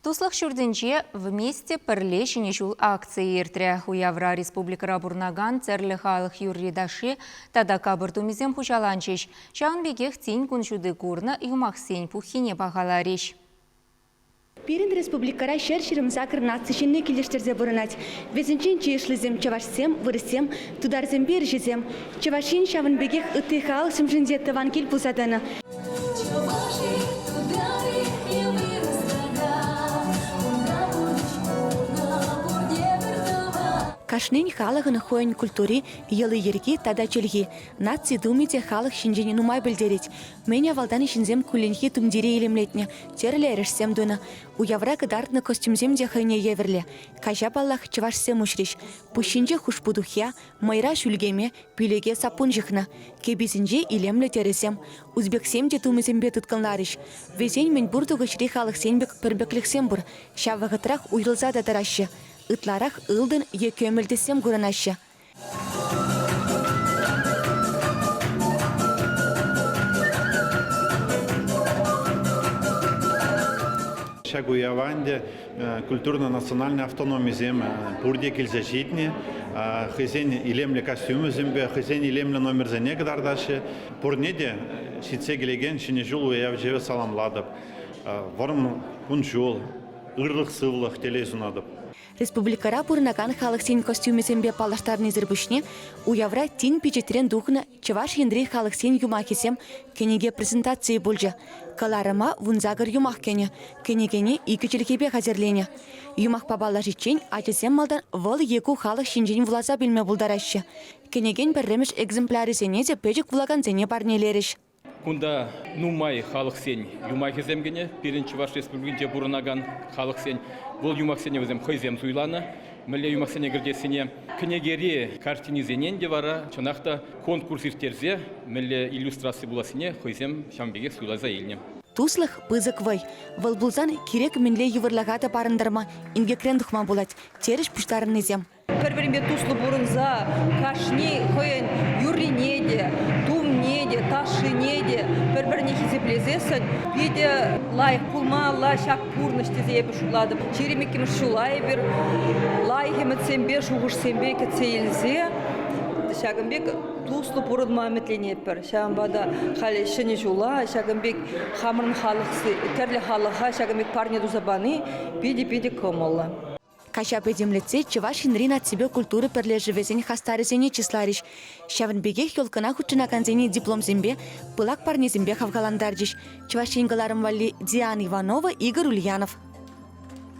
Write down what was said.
Туслӑх ҫуртӗнче «Вместе пӗрле Ҫӗнӗ ҫул» акци иртрӗ. Уявра республикӑра пурӑнакан тӗрлӗ халӑх юрри-ташши тата капӑр тумӗсем хуҫаланчӗҫ. Ҫавӑн пекех тин кун ҫути курнӑ юмахсен пуххине пахаларӗҫ. Пирӗн республикӑра 128 наци ҫынни килӗштерсе пурӑнать. Вӗсенчен чи йышлисем чӑвашсем, вырӑссем, тутарсемпе ирҫесем. Чӑваш Ен ҫавӑн пекех ытти халӑхсемшӗн те тӑван кил пулса тӑнӑ. Кашнин халӑхӑн хӑйӗн культури, йӑли-йӗрки тата чӗлхи. Наци тумӗ те халӑх ҫинчен нумай пӗлтерет. Мӗн авалтан ҫынсем кулленхи тумтире илемлетнӗ, тӗрлӗ эрешсем тунӑ. Уявра кӑтартнӑ костюмсем те хӑйне евӗрлӗ. Каҫа, паллах, чӑвашсем уҫрӗҫ. Пуҫҫинче хушпу-тухья, мӑйра шӳлкеме, пилӗке саппун ҫыхнӑ. Кӗписенче илемлӗ тӗрӗсем. Узбексем те тумӗсемпе тыткӑнларӗҫ. Вӗсен мӗнпур тухӑҫри халӑхсен пек пӗрпеклӗхсем пур, ҫав вӑхӑтрах уйрӑлса та тӑраҫҫӗ. Ытларах ылтӑн е кӗмӗл тӗссем курӑнаҫҫӗ. Ҫак уява ӗнтӗ культурно-национальный автономисем пурте килсе ҫитнӗ. Хӑйсен илемлӗ костюмӗсемпе, хӑйсен илемлӗ номерсене кӑтартаҫҫӗ. Пурне те ҫитсе килекен Ҫӗнӗ ҫул уявӗнче саламлатӑп. Вӑрӑм кун-ҫул, ырлӑх-сывлӑх, телей сунатӑп. Республикӑра пурӑнакан халӑхсен костюмӗсемпе паллаштарнисӗр пуҫне уявра тин пичетрен тухнӑ Чӑваш Енри халӑхсен юмахӗсем кӗнеке презентацийӗ пулчӗ. Кӑларӑма 18 юмах кӗнӗ. Кӗнекене икӗ чӗлхепе хатӗрленӗ. Юмахпа паллашиччен ачасем малтан вӑл е ку халӑх ҫинчен вуласа пӗлме пултараҫҫӗ. Кӗнекен пӗрремӗш экземплярӗсене те пӗчӗк вулакансене парнелерӗҫ. Кунта нумай халӑхсен юмахӗсем кӗнӗ. Пирӗн Чӑваш Республикинче пурӑнакан халӑхсен вӑл юмахсене вӗсем хӑйсем суйланӑ. Мӗнле юмахсене кӗртессине кӗнекери картинисене ӗнтӗ вара чӑнах та конкурс ирттерсе мӗнле иллюстраци пулассине хӑйсем ҫавӑн пекех суйласа илнӗ. Туслӑх пысӑк вӑй. Вӑл пулсан кирек мӗнле йывӑрлӑха та парӑнтарма, инкекрен тухма пулать, терӗҫ пуҫтарӑннисем. Пӗр-пӗринпе туслӑ пурӑнса кашни хӑйӗн юррине те, тумне те, ташшине те пӗр-пӗрне хисеплесессӗн питӗ лайӑх пулмалла ҫак пурнӑҫ тесе эпӗ шутлатӑп. 22-мӗш ҫула эпир лайӑх ӗмӗтсемпе, шухӑшсемпе кӗтсе илсе ҫакӑн пек туслӑ пурӑнма ӗмӗтленетпӗр. Ҫавӑнпа та халӗ Ҫӗнӗ ҫула ҫакӑн пек хамӑрӑн халӑх тӗрлӗ халӑха ҫакӑн пек парне туса пани питӗ-питӗ кӑмӑллӑ. Каҫа пӗтӗмлетсе Чӑваш Енри наципе культура пӗрлешӗвӗсен хастарӗсене чысларӗҫ. Ҫавӑн пекех елкӑна хутшӑнакансене дипломсемпе, пылак парнесемпе хавхалантарчӗҫ. Чӑваш Ен кӑларӑм валли Диана Иванова, Игорь Ульянов.